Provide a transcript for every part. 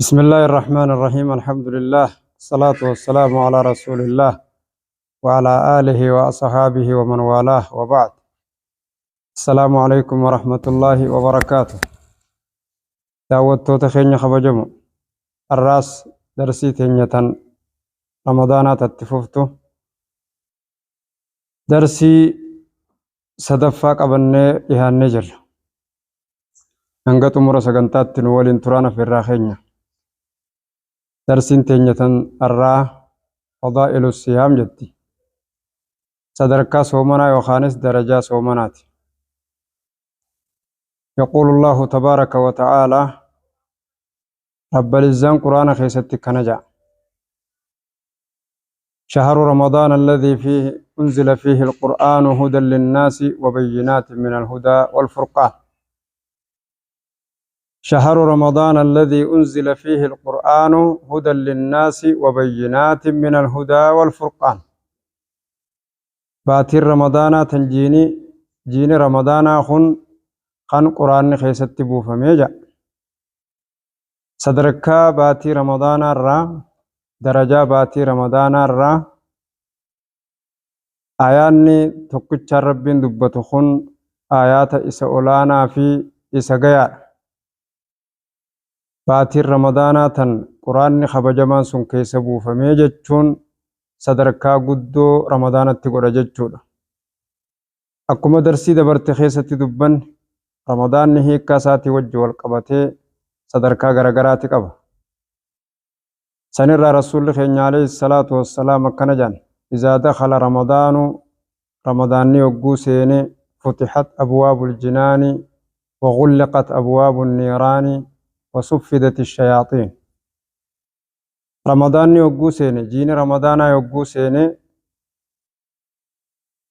بسم الله الرحمن الرحيم، الحمد لله، الصلاة والسلام على رسول الله وعلى آله وأصحابه ومن والاه، وبعد، السلام عليكم ورحمة الله وبركاته. Daawwattoota keenya kabajamu, har'aas darsii teenya tan Ramadaanaa tatti fuftu darsii sadaffaa qabannee dhihaannee jirra. Hanga xumura sagantaatti nu waliin turaan afeerraa keenya. Darsiin teenya tan har'aa Fadaa'ilu Siyaam jetti. Sadarkaa soomanaa yookaanis darajaa soomanaati. Yaquulu Allaahu tabaaraka wa ta'aalaa, Rabbal Izzaan Qur'aana keessatti akkana ja'a. شهر رمضان الذي فيه أنزل فيه القرآن هدى للناس وبينات من الهدى والفرقان. شهر رمضان الذي أنزل فيه القرآن هدى للناس وبينات من الهدى والفرقان. Baatiin Ramadaanaa tan jiini jiini Ramadaanaa kun kan Qur'aanni keessatti buufamee ja'a. Sadarkaa baatii Ramadaanaa irraa, darajaa baatii Ramadaanaa irraa aayaanni tokkichaan Rabbiin dubbatu kun aayaata isa olaanaa fi isa gayaadha. Baatiin Ramadaanaa tan Qur'aanni kabajamaan sun keessa buufamee jechuun sadarkaa guddoo Ramadaanatti godha jechuudha. Akkuma darsii dabarte keessatti dubbanne, Ramadaanni hiikkaa isaatii wajji wal qabatee sadarkaa garagaraati qaba. Sanirraa Rasuulli keenya alayhi salaatu wassalaam akkana jedhan: Izaa dakhala Ramadaanu, Ramadaanni yogguu seene, futixat abwaabul jinaani wa ghulliqat abwaabun niiraani wa suffidati shayaaxiin. Ramadaanni yogguu seene, jiini Ramadaanaa yogguu seene,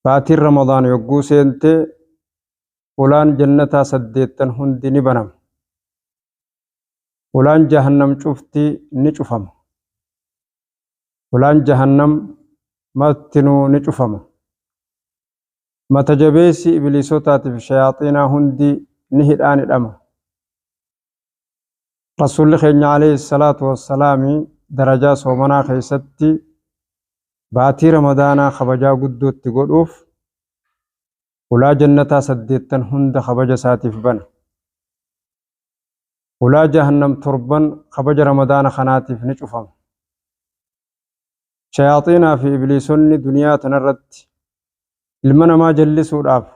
baatiin Ramadaan yogguu seente, ulaan jannataa saddeettan hundi ni banama. Ulaan jahannam cufti ni cufama. Ulaan jahannam martinuu ni cufama. Mata jabeessi ibliisotaatiif shayaaxiinaa hundi ni hidhaan hidhama. Rasuulli keenya alayhi salaatu wassalaami darajaa soomanaa keessatti baatii Ramadaanaa kabajaa guddootti godhuuf hulaa jannataa saddeettan hunda kabaja isaatiif bana. Hulaa jahannam torban kabaja Ramadaana kanaatiif ni cufama. Shayaaxiinaa fi ibliisonni duniyaa tanarratti ilma namaa jallisuudhaaf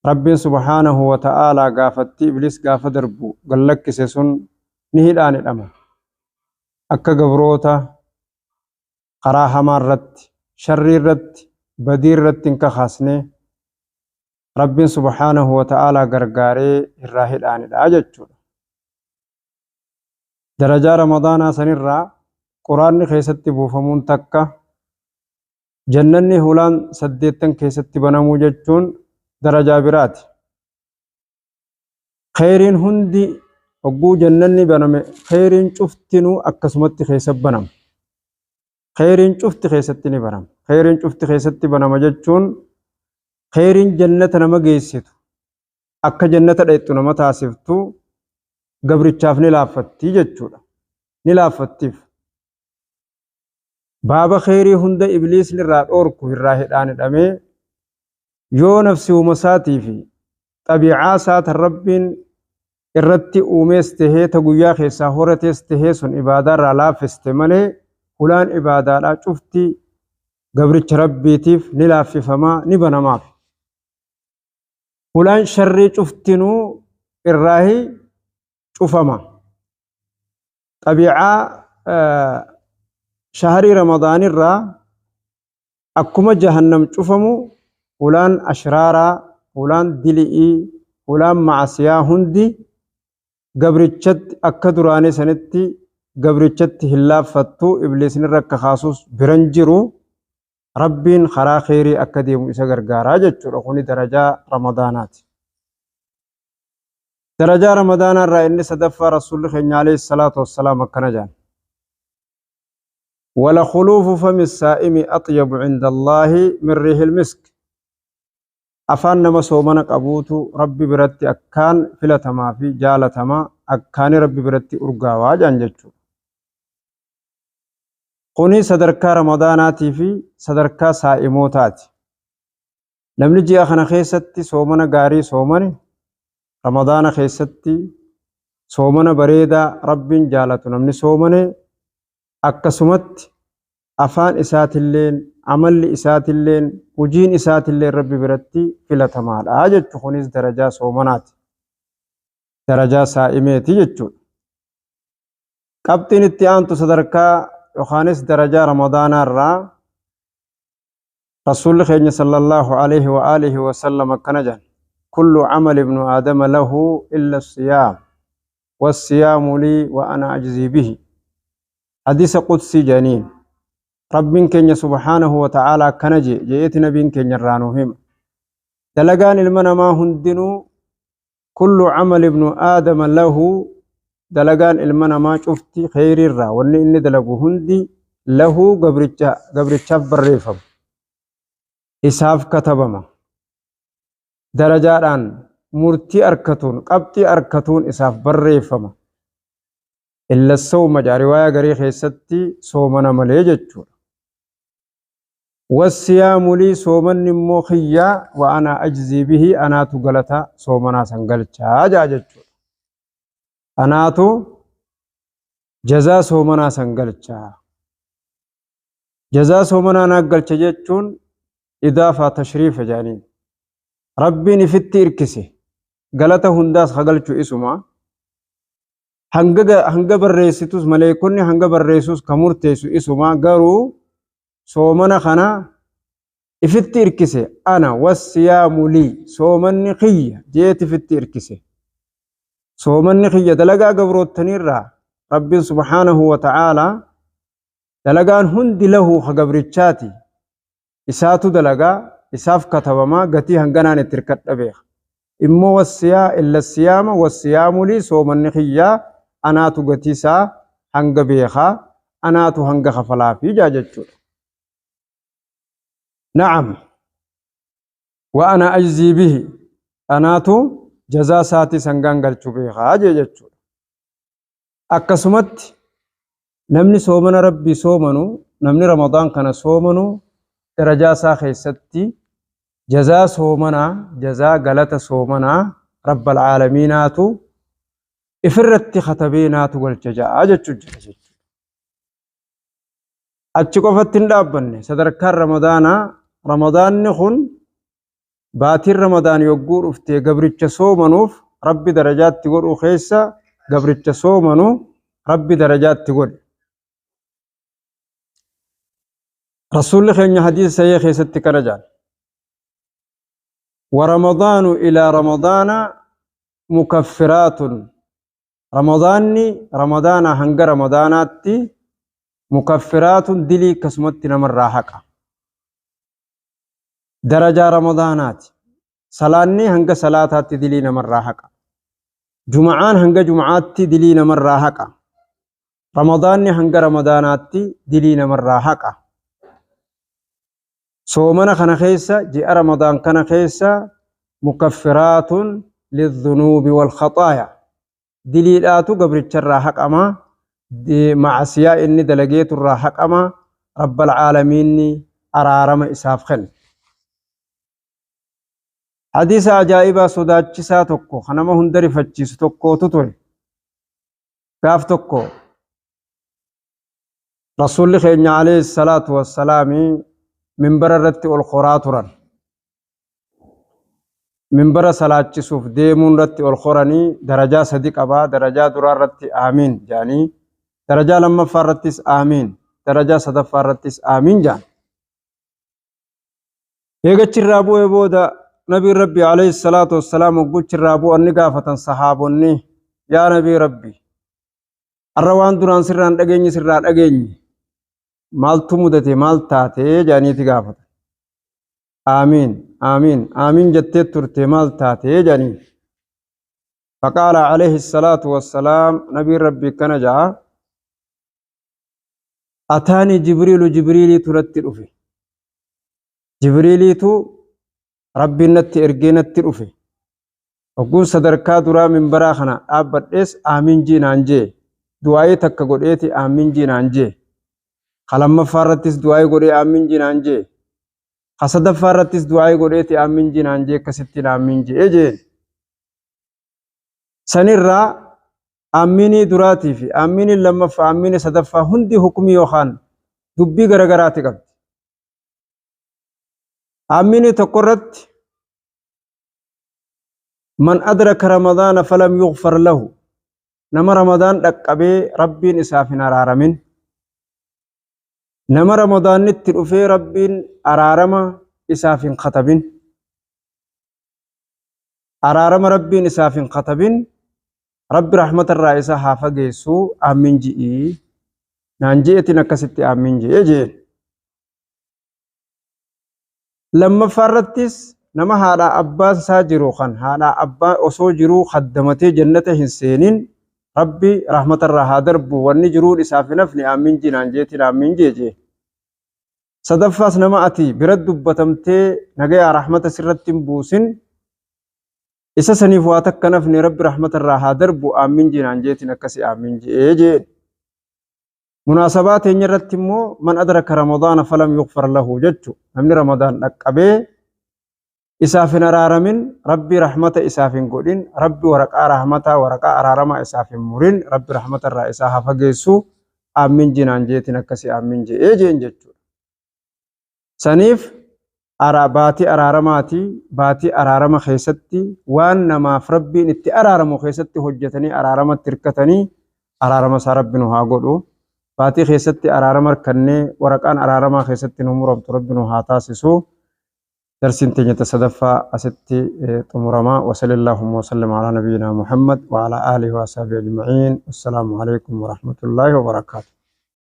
Rabbiin subhaanahu wa ta'aalaa gaafattii ibliis gaafa darbu gad lakkise sun ni hidhaan hidhama. Akka gabroota karaa hamaa irratti, sharrii irratti, badii irratti hin kakaasne Rabbiin subhaanahu wa ta'aalaa gargaaree irraa hidhaan hidhaa jechuudha. Darajaa Ramadaanaa sanirraa Quraanni keessatti buufamuun takka, Jannanni hulaan saddeettan keessatti banamuu jechuun darajaa biraati. Kheyriin hundi hogguu jannanni baname kheyriin cuftinuu akkasumatti keessa banama. Kheyriin cufti keessatti ni banama. Kheyriin cufti keessatti banama jechuun kheyriin jannata nama geessitu, akka jannata dhayxu nama taasiftu gabrichaaf ni laaffatti jechuudha. Ni laaffattiif. Baaba kheyrii hunda ibliisni irraa dhoorku irraa hidhaan hidhamee yoo nafsiuma isaatii fi xabii'aa isaa tan Rabbiin irratti uumees tahee ta guyyaa keessaa horatees tahee sun ibaadaa irraa laaffiste malee hulaan ibaadaadhaa cufti Gabricha Rabbiitiif ni laaffifama, ni banamaaf. Hulaan sharrii cuftinuu irraahi cufama. Xabiicaa shahrii Ramadaanirraa akkuma jahannam cufamu hulaan ashraaraa, hulaan dili'ii, hulaan macasiyaa hundi gabrichatti akka duraanii sanitti gabrichatti hin laaffattu, ibliisni irra akka kaasus biran jiru, Rabbiin karaa kheyrii akka deemu isa gargaaraa jechuudha. Kuni darajaa Ramadaanaati. Darajaa Ramadaanaa irraa inni sadaffaa Rasuulli keenya alayhi salaatu wassalaam akkana jedhan. Wala khuluufu fami saa'imi axyabu cinda Allaahi min riihil misk. Afaan nama soomana qabuutu Rabbi biratti akkaan filatamaa fi jaalatama, akkaani Rabbi biratti urgaawaa jedhan jechuudha. Kuni sadarkaa Ramadaanaatii fi sadarkaa saa'imootaati. Namni ji'a kana keessatti soomana gaarii soomane, Ramadaana keessatti soomana bareedaa Rabbiin jaalatu namni soomane, akkasumatti afaan isaatilleen, amalli isaatilleen, hojiin isaatilleen Rabbi biratti filatamaadha jechuudha. Kunis darajaa soomanaati. Darajaa saa'imeeti jechuudha. Qabxiin itti aantu sadarkaa yookaanis darajaa Ramadaanaa irraa Rasuulli keenya sallallahu alaihi wa alihi wa sallam akkana jedhan: kullu camali ibnu aadama lahu illa siyaam wassiyaamu lii wa ana ajzii bihi. Hadiisa qudsii jedhaniin. Rabbiin keenya subhaanahu wa ta'aalaa akkana jee je'eeti nabiin keenya irraa nuu hima. Dalagaan ilma namaa hundinuu, kullu camali ibnu aadama lahu, dalagaan ilma namaa cufti kheyriirraa wanni inni dalagu hundi, lahu, gabricha gabrichaaf barreeffama, isaaf katabama, darajaadhaan murtii arkatuun, qabxii arkatuun isaaf barreeffama. Illa sawma jaa riwaayaa garii keessatti, soomana malee jechuudha. Wassiyaamu lii, soomanni immoo kiyya, wa ana ajzii bihi, anaatu galata soomanaa san galchaa jaa jechuudha. Anaatu jazaa soomanaa san galchaa. Jazaa soomanaa naa galcha jechuun idaafaa tashriifa jedhaniin. Rabbiin ifitti irkise, galata hundaas ha galchu isuma. Hanga barreessitus, maleekonni hanga barreessus ka murteessu isuma, garuu soomana kana ifitti irkise, ana wassiyaamu lii, soomanni kiyya jeeti ifitti irkise. Soomanni kiyya dalagaa gabroottaniirraa Rabbiin subhaanahu wa ta'aalaa dalagaan hundi lahu, ka gabrichaati, isaatu dalagaa, isaaf katabamaa, gatii hanganaan itti hirkadha beeka. Immoo wassiyaa illa siyaama wassiyaamu lii, soomanni kiyyaa anaatu gatii isaa hanga beekaa, anaatu hanga kafalaafii jaa jechuudha. Na'am. Wa ana ajzii bihi, anaatu jazaa isaatii sangaan galchu beekaa jee jechuudha. Akkasumatti namni soomana Rabbii soomanu, namni Ramadaan kana soomanu, darajaa isaa keessatti jazaa soomanaa, jazaa galata soomanaa Rabbal Aalamiinaatu ifirratti katabee naatu galcha ja'a jechuu jira jechuudha. Achi qofatti hin dhaabbanne sadarkaan Ramadaanaa. Ramadaanni kun, baatiin Ramadaan yogguu dhuftee gabricha soomanuuf Rabbi darajaatti godhuu keessa, gabricha soomanu Rabbi darajaatti godhe. Rasuulli keenya hadiisa sahih keessatti kana jedhan: wa ramadaanu ilaa ramadaana mukaffiraatun, Ramadaanni ramadaanaa hanga ramadaanaatti, mukaffiraatun, dilii akkasumatti namarraa haqa. Darajaa ramadaanaati. Salaanni hanga salaataatti dilii namarraa haqa. Juma'aan hanga juma'aatti dilii namarraa haqa. Ramadaanni hanga ramadaanaatti dilii namarraa haqa. Soomana kana keessa, ji'a Ramadaan kana keessa, mukaffiraatun lidhunuubi wal khaxaaya. Diliidhaatu gabricharraa haqama, macasiyaa inni dalageeturraa haqama, Rabbal Aalamiinni araarama isaaf kenna. Hadiisa ajaa'ibaa sodaachisaa tokko kan nama hunda rifachiisu tokkootu ture. Gaaf tokko Rasuulli keenya alayhi salaatu wassalaami Minbara irratti ol koraa turan. Minbara salaachisuuf deemuun irratti ol koranii darajaa sadi qabaa. Darajaa duraa irratti aamiin jedhanii, darajaa lammaffaa irrattis aamiin, darajaa sadaffaa irrattis aamiin jedhan. Eegachirraa bu'ee booda Nabiin Rabbi alayhi salaatu wassalaam hogguchirraa bu'an ni gaafatan sahaabonni, yaa Nabii Rabbi, arra waan duraan sirraan dhageenye sirraa dhageenye, maaltu mudate, maal taate jedhaniiti gaafatan. Aamiin, aamiin, aamiin jettee turte, maal taate jedhaniin. Faqaala alayhi salaatu wassalaam, Nabiin Rabbi akkana ja'a: Ataanii Jibriilu, Jibriiliitu natti dhufe. Jibriiliitu Rabbiin natti ergee natti dhufe. Hogguun sadarkaa duraa minbaraa kana dhaabbadhees aamiin jii naan jee. Du'aayii takka godheeti aamiin jii naan jee. Ka lammaffaa irrattis du'aayii godhee aamiin jii naan jee. Ka sadaffaa irrattis du'aayii godheeti aamiin jii naan jee, akkasittiin aamiin jee jeen. Sanirraa aammiinii duraatii fi aammiiniin lammaffaa, aammiinii sadaffaa hundi hukumii yookaan dubbii garagaraati qabdi. Aammiinii tokko irratti man adraka ramadaana falam yughfar lahu, nama Ramadaan dhaqqabee Rabbiin isaaf hin araaramin, nama Ramadaanni itti dhufee Rabbiin araarama isaaf hin katabin, araarama Rabbiin isaaf hin katabin, Rabbi rahmata irraa isa haa fageessu aamiin ji'ii naan je'etiin akkasitti aamiin je'ee jeen. Lammaffaa irrattis nama haadhaa abbaan isaa jiru kan haadhaa abbaa osoo jiruu kaddamatee jannata hin seenin, Rabbi rahmata irraa haa darbu, wanni jiruun isaaf hin hafne, aamiin jii naan jeetiin aamiin jee jeen. Sadaffaas nama ati bira dubbatamtee nagayaa rahmata sirratti hin buusin, isa saniif waa takka hin hafne, Rabbi rahmata irraa haa darbu aamiin jii naan jeetiin akkasi aamiin jee jeen. Munaasabaa teenya irratti immoo man adraka ramadaana falam yughfar lahu jechu, namni Ramadaan dhaqqabee isaaf hin araaramin, Rabbi rahmata isaaf hin godhin, Rabbi waraqaa rahmataa, waraqaa araaramaa isaaf hin murin, Rabbi rahmata irraa isaa haa fageessu aamiin jii naan jeetiin akkasi aamiin je'ee jeen jechuudha. Saniif baatii araaramaati. Baatii araarama keessatti waan namaaf Rabbiin itti araaramu keessatti hojjetanii araaramatti hirkatanii araarama isaa Rabbi nu haa godhu. Baatii keessatti araarama hirkannee waraqaan araaramaa keessatti nu muramtu Rabbi nu haa taasisu. Darsiin teenya ta sadaffaa asitti xumurama. Wasalillahumma wasallam ala nabiyyina Muhammad wa ala alihi wa ashabihi ajma'in. Wassalaamu alaikum wa rahmatullahi wa barakaatuh.